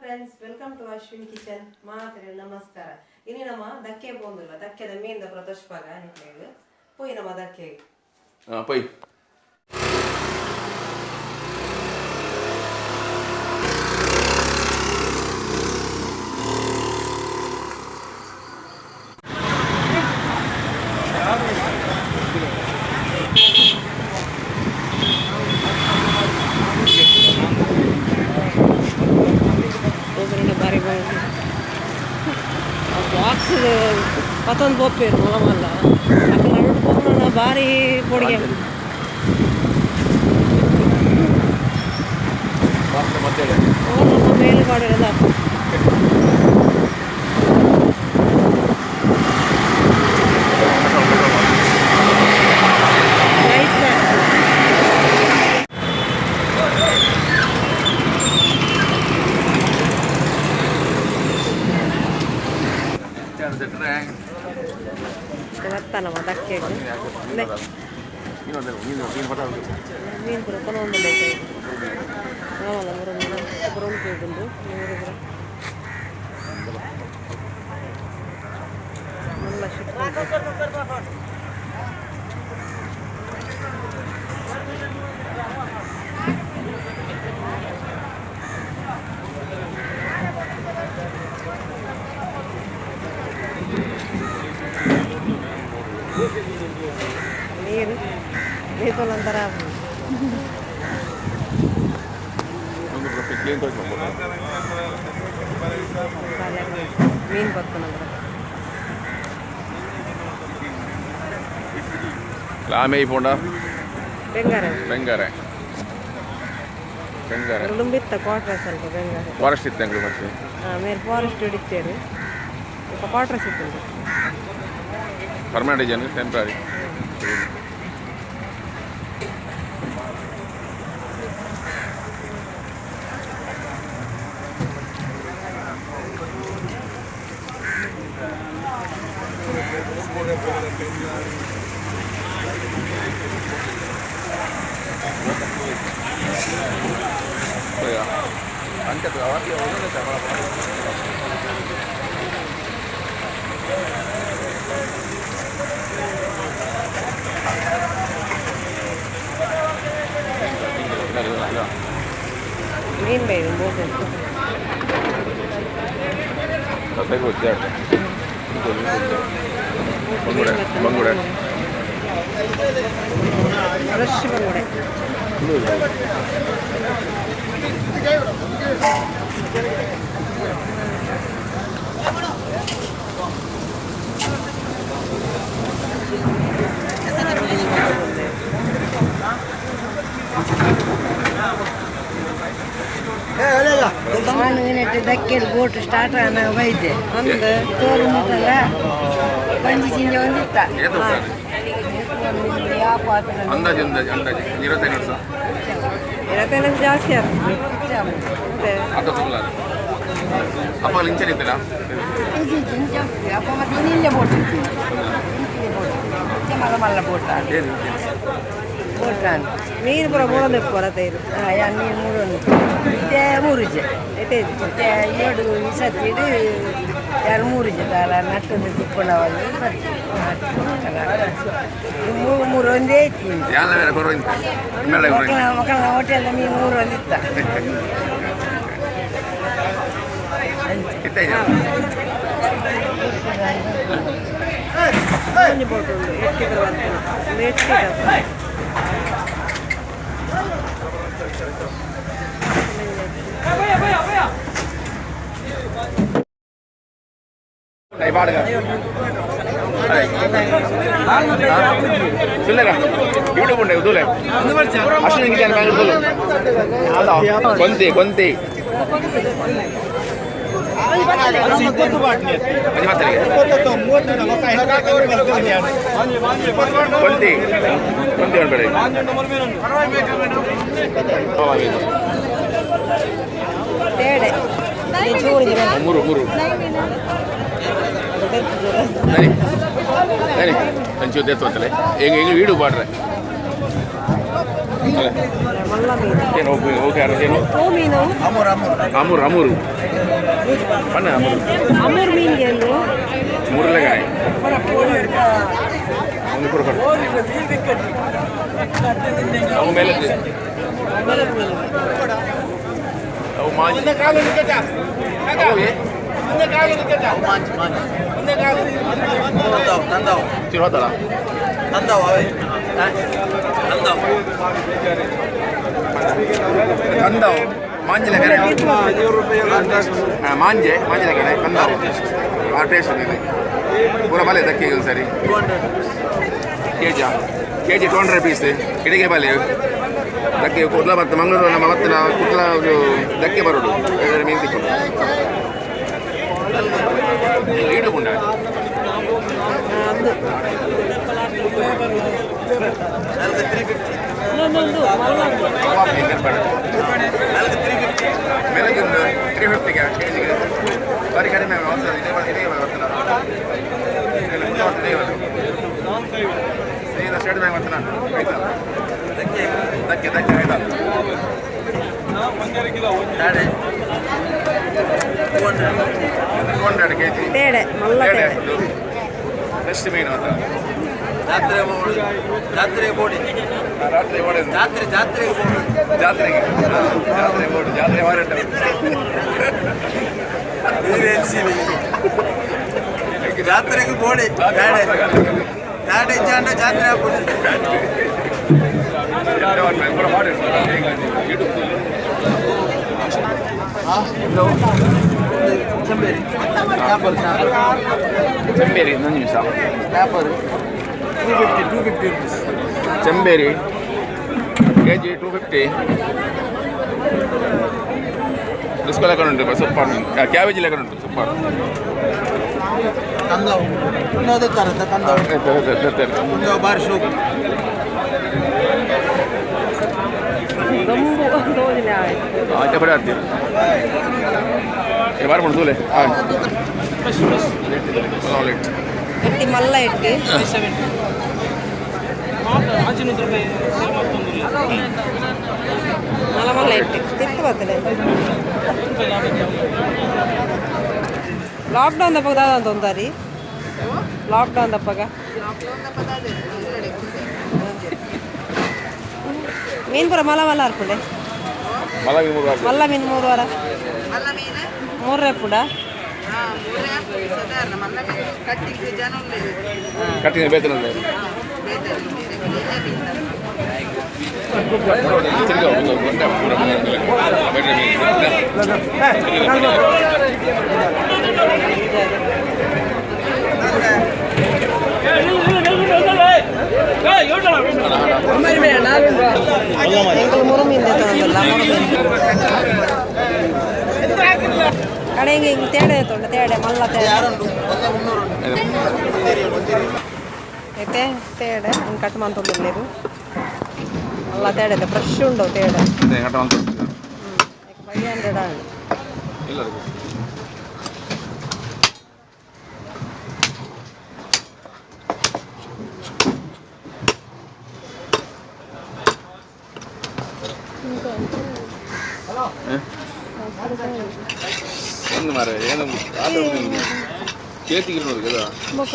Friends, welcome to Ashwin kitchen. ಮಾತ್ರೆ ನಮಸ್ಕಾರ. ಇನಿ ನಮ್ಮ ದಕ್ಕೆ ಪೋಂದಿಲ್ಲ, ದಕ್ಕೆದ ಮೀನ್ದ ಪ್ರದೋಷಪಾಗ ನಿಕ್ಲೆಗ್ ಪೋಯಿ ನಮ್ಮ ದಕ್ಕೆ. ಪೋಯಿ. ಬಾರಿ ಬಾಕ್ಸ್ ಪತ್ತೊಂದು ಪೋಪೇರು ಮಲ್ಲ ಮಲ್ಲ ಅಕ್ಕ ನಡುಟು ಪೋಪುನ ಬಾರಿ ಪೊಡಿಗೆ. ನಮ್ಮ ಮೇಲೆ ಪಾಡಿರೋದ. ನೈಸ್. ಬರ್ತಾನಮ್ಮ ದಕ್ಕೆಗ್ ಮೀನು ಪೂರ ಕೊನೊಂದು ಮಲ್ಲ ಪೂರ ಉಂಟು ನೀರು ಪೂರ ಮಲ್ಲ ಶಿಪ್. ನೀರು ನೀರು ಒಂಥರ. ಮೀನು ಬರ್ತನಂದ್ರೆ. ಆಮೆ ಪೋಂಡ. ಬೆಂಗಾರ. ಬೆಂಗಾರೆ ಬೆಂಗಾರೆ. ದುಂಬಿತ್ತ ಕ್ವಾರ್ಟರ್ಸ್ ಅಲ್ಪ ಬೆಂಗಾರೆ. ಫಾರೆಸ್ಟ್ ಇತ್ತು ಅಂಗಡಿ ಮತ್ತೆ. ಹಾಂ, ಮೇರೆ ಫಾರೆಸ್ಟ್ ಹಿಡಿತೇವೆ, ಇಪ್ಪ ಕ್ವಾರ್ಟರ್ಸ್ ಇತ್ತು. ಪರ್ಮನೆಂಟ್ ಜನ ಟೆಂಪ್ರರಿ. ಮೀನು ಬೈದು ಬೋಟ್. ಬಂಗುಡೆ ಬಂಗುಡೆ. ಫ್ರೆಶ್ ಬಂಗುಡೆ. ನಾನು ಏನಿಟ್ಟು ದಕ್ಕೆಡ್ ಬೋಟ್ ಸ್ಟಾರ್ಟ್ ಆನ ಬೈದೆ. ಅಂದ್. ತೋರು ಮುಟ್ಟಲ್ಲ ಪಂಜಿ ಚಿಂಜೆ ಒಂದಿತ್ತ. ಏತು ಸರ್? ಯಾಪ. ಅಂದಾಜು ಅಂದಾಜು ಅಂದಾಜು 25 ವರ್ಷ. ಇರತ್ತೆಲ್ಲ ಜಾಸ್ತಿ ಆಗ್ತದೆ ಮತ್ತೆ. ಆತ ಸುಮ್ಮನೆ ಅಪ್ಪ ಇಂಚನ್ ಇತ್ತಲ್ಲ. ಅಪ್ಪ ಮತ್ತೆ ಇನ್ನಿಲ್ಲೇ ಬೋಟ್ ಇತ್ತು, ಇಂಚಿನ ಬೋಟ್, ಇಂಚೆ ಮಲ್ಲ ಮಲ್ಲ ಬೋಟ್. ಏನು? ಬೋಟ್ ನಾನು. ಮೀನು ಪೂರ ಮೂಡೊಂದು ಬರತ್ತೆ ಇದು. ಹಾಂ, ನೀರು ಮೂರೊಂದು ಇತ್ತೆ ಮೂರುಜೆ. ಐತೆ. ಮತ್ತೆ ಏಡು ಈ ಸತ್ತಿಡು ಯಾರು ಮೂರುಜೆ ದಾಲ ನಟ್ಟೊಂದು ತಿಕ್ಕೊಂಡವಲ್ಲ, ಮೂರು ಮೂರು ಒಂದೇ ಐತಿ. ಯಾಲ ಬೇರೆ ಬರೋ ಮೇಲೆ. ಮಕ್ಕಳ ಮಕ್ಕಳ ಹೋಟೆಲ್ ಮೀನು ಮೂರು ಒಂದಿತ್ತ. ಇತ್ತ. ಒಂಜಿ ಬೋಟ್ ಉಂಡು ಎಟ್ಟಿದ್ರೆ ಬರ್ತದೆ, ಒಂದು ಎಟ್ಟಿದ. ಸುಳ್ಳೇರಾ ಯೂಟ್ಯೂಬ್ ಉಂಟು ಉದೂಲೆ ಅಶ್ವಿನ್ ಕಿಚನ್ ಬ್ಯಾಂಗ್ಳೂರ್. ಕೊಂತಿ ಕೊಂತಿ ಕೊಂತಿ ಕೊಂತಿ ಉಂಟು. ತೇಡೆ ಚೂರು. ಮೂರು ಮೂರು. ಸರಿ ಸರಿ, ಒಂಚೂರು ದೇತ್ ಹೋತಲೆ. ಹೆಂಗೆ ಹೆಂಗೆ ವೀಡು ಬಾಡ್ರೆ. ಮಲ್ಲ ಮೀನು. ಏನು ಓಕೆ ಏನು? ಓ ಮೀನು. ಅಮೂರು ಅಮೂರು ಬಣ್ಣ ಅಮೂರು. ಅಮೂರ್ ಮೀನ್ಗೆ ಏನು? ಮೂರಲ್ಲೇ ಒಂದು ಕೂಡ ಅವು ಮೇಲೆ ಅವು ಮಾಂಜಿ ತಿರುವತ್ತಲ್ಲ. ಕಂದವು ಮಾಂಜಿಲ ಕರೆ. ಹಾಂ, ಮಾಂಜೆ ಮಾಂಜಿಲ ಕಡೆ ಕಂದವು. ಆ ಟೇಸ್ಟ್ ಇದೆ ಪೂರ ಬಲೆ ದಕ್ಕೆ ಒಂದು ಸರಿ. ಕೆಜಿ 200 ಪೀಸ್ ಇಡಿಗೆ ಬಲೆ ದಕ್ಕೆ ಕುಡ್ಲ ಮತ್ತು ಮಂಗಳೂರು ನಮ್ಮ ಮತ್ತೆ ನಾವು ಕುಡ್ಲ ದಕ್ಕೆ ಬರೋದು ಮೀನು ತಿಕ್ಕೊಂಡು ಈಡು ಗುಂಡ. ಮೆಲಗಿಂದು 350ಗೆ ಕೆ ಜಿಗೆ. ಬಾರಿ ಕಡಿಮೆ. ಇದೇ ಇದೇ ಬರ್ತದೆ. ಸ್ಟೇಟ್ ಬ್ಯಾಂಕ್ ಬರ್ತಾನ ಆಯ್ತಾ? ದಕ್ಕೆ ದಕ್ಕೆ ಆಯ್ತಾ? 200 ಕೆ ಜಿ. ತೇಡೆ ಮಲ್ಲ ತೇಡೆ. ಫ್ರೆಶ್ ಮೀನು ಅಂತ. ಜಾತ್ರೆ ಜಾತ್ರೆ ಬೋಡಿ. ರಾತ್ರಿ ಬೋಡಿ. ಜಾತ್ರೆ ಜಾತ್ರೆಗೆ ಬೋಡಿ. ಜಾತ್ರೆಗೆ ಜಾತ್ರೆ ಬೋಡಿ ಜಾತ್ರೆ ಮಾರಾಟ. ಜಾತ್ರೆಗೆ ಬೋಡಿ ದಾಡೆ ಇಜ್ಜಾಂಡ ಜಾತ್ರೆ ಆಗ್ಬೋದು. ಚೆಂಬೇರಿ ಇನ್ನೊಂದು ನಿಮಿಷ. 250 250 rupees. ಚೆಂಬೇರಿ ಕೆಜಿ 250. ಡಿಸ್ಕೋ ಲೆಕ್ಕ ಉಂಟು ಸೂಪರ್. ಕ್ಯಾಬೇಜ್ ಲೆಕ್ಕ ಉಂಟು ಸೂಪರ್. ತಂದವು ತಂದವು ತಂದವು ಬಾರಿ ಶೋಕು. ದೊಂಬು ತೋಜಿನ. ಆಯ್ತು ಬಡ ಆಡ್ತೀವಿ ಬಾರಿ ತೂಲೆ. ಹಾಂ, ಗಟ್ಟಿ ಮಲ್ಲ ಇಟ್ಟು ಮಲ್ಲ ಮಲ್ಲ ಇಟ್ಟು ತಿತ್ತು ಬರ್ತದೆ. ಲಾಕ್ಡೌನ್ ದಪ್ಪಗ ದಾದ ಅಂತ ಒಂದಾರಿ ಲಾಕ್ಡೌನ್ ದಪ್ಪಗ ಮೀನು ಪೂರ ಮಲ್ಲ ಮಲ್ಲ ಅರ್ಪುಂಡೆ. ಮಲ್ಲ ಮೀನು 3 ವಾರ ಮೂರೇ ಪುಡ. ಕಟ್ಟಿನ ಬೇತನ. ಎಂಕಲ್ ಮುರು ಮೀನು ತಗೊಂಡಲ್ಲ ಮುರು ಮೀನು ಕಡೆ ಹಿಂಗೆ ಹಿಂಗೆ ತೇಡೆ ತೊಂಡ ತೇಡೆ ಮಲ್ಲ ತೇಡೆ ಐತೆ ತೇಡೆ ಹಿಂಗೆ ಕಟ್ ಮಂತೊಂದುಲ್ಲೇರು ಮಲ್ಲ ತೇಡೆ ಫ್ರೆಶ್ ಉಂಡು ತೇಡೆ. 500 ಆಂಡ್. ಇಲ್ಲ. ಒಂದು ಮಾರ ಏನು ಕೇತಿಗೆ ನೋಡಿ కదా. ಬೊಕ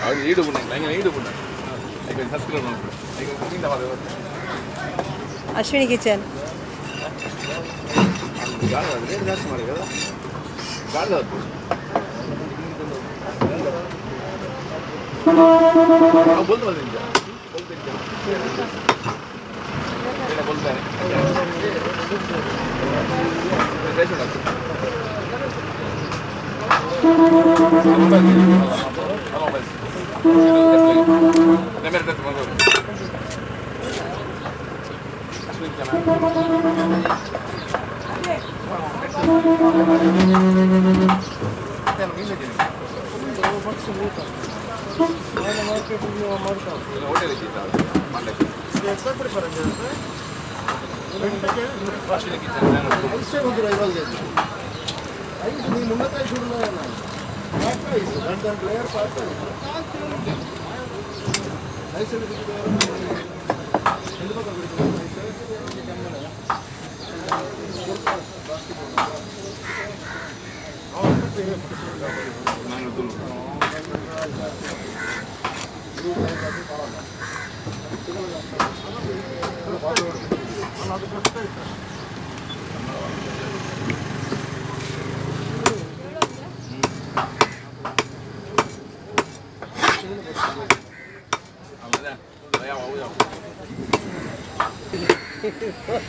ಅವ್ರು ಈಡು ಪುಣ್ಯ ನಂಗೆ ಈಡು ಪುಣ್ಯ ಸಬ್ಸ್ಕ್ರೈಬ್ ಮಾಡ್ಬಿಡು. ಅಶ್ವಿನಿ ಕಿಚನ್. ರೇಟ್ ಜಾಸ್ತಿ ಮಾಡಿ కదా ಗಾಡಿ ಹಾಕು. ಬೊಲ್ದು ಬಂದಿದ್ದ ಬೊಲ್ತಾರೆ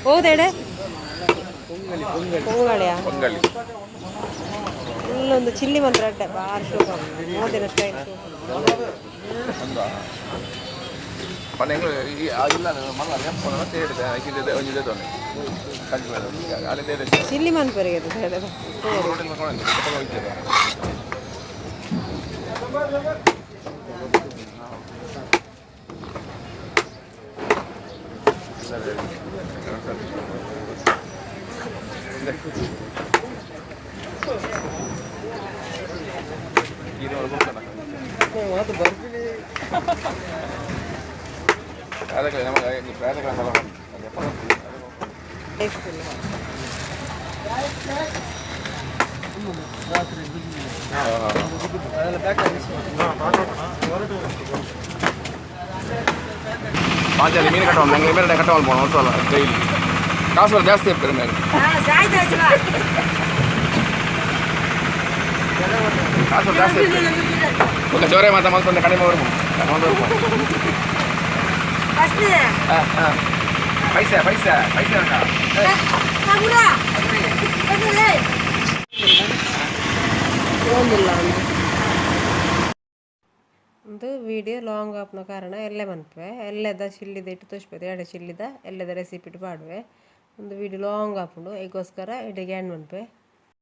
ಹೋದೆಡೆ ಪೊಂಗಲಿಯಾ? ಪೊಂಗಲಿ. ಇಲ್ಲೊಂದು ಚಿಲ್ಲಿ ಮಾತ್ರ ಅಡ್ಡೆ ಬಾರಿ ಶೋಕ ಮೋದಿನ ಸ್ಟೈಲ್. ಪಂಡ ಎಂಗ್ಲು ಈ ಇಲ್ಲ ಮಲ್ಲ ನೆಂಪು ತೇಡಿದೆ ಐಕಿದೆ ಒಂಜಿ ದೇದೋನೆ ಕಂಜಿ ಅಲ್ಲಿ ತೇಡೆ. ಚಿಲ್ಲಿ ಮನ್ಪರಿಗೆ ಅದು ಹೇಳೋದು. ರೋಡಿನ ಹೋಗ್ತದೆ. ಅದಕ್ಕೆ ನಮಗೆ ಟೇಸ್ಟ್ ಇಲ್ಲ. ಪಾಂಚಾಲಿ ಮೀನು ಕಟ್ಟవాలి ನಂಗೆ ಮೇರೆ ಕಟ್ಟవాలి పోను ವರ್ಷ ಡೈಲಿ ಕಾಸು ಜಾಸ್ತಿ ಇರ್ತಾರೆ ಮೇಲೆ. ಕಾಸು ಜಾಸ್ತಿ ಇರ್ತದೆ. ఒక ಜೋರೆ ಮಾತಾ ಮಲ್ತೊಂದು ಕಡಿಮೆ ಬರ್ಬೋದು. ಪೈಸೆ ಪೈಸೆ ಪೈಸೆ ಒಂದಿಲ್ಲ. ಒಂದು ವಿಡಿಯೋ ಲಾಂಗ್ ಆಪ್ನ ಕಾರಣ ಎಲ್ಲೆ ಮನ್ಪೆ ಎಲ್ಲೆದ ಚಿಲ್ಲಿದ ಇಟ್ಟು ತೋಚ್ಪೇದೆ ಎಡೆ ಚಿಲ್ಲಿದ ಎಲ್ಲೆದ ರೆಸಿಪಿ ಇಟ್ಟು ಪಾಡುವೆ. ಒಂದು ವಿಡಿಯೋ ಲಾಂಗ್ ಆಪುಂಡು. ಐಗೋಸ್ಕರ ಇಡೆಗೆ ಎಂಡ್ ಮನ್ಪೆ.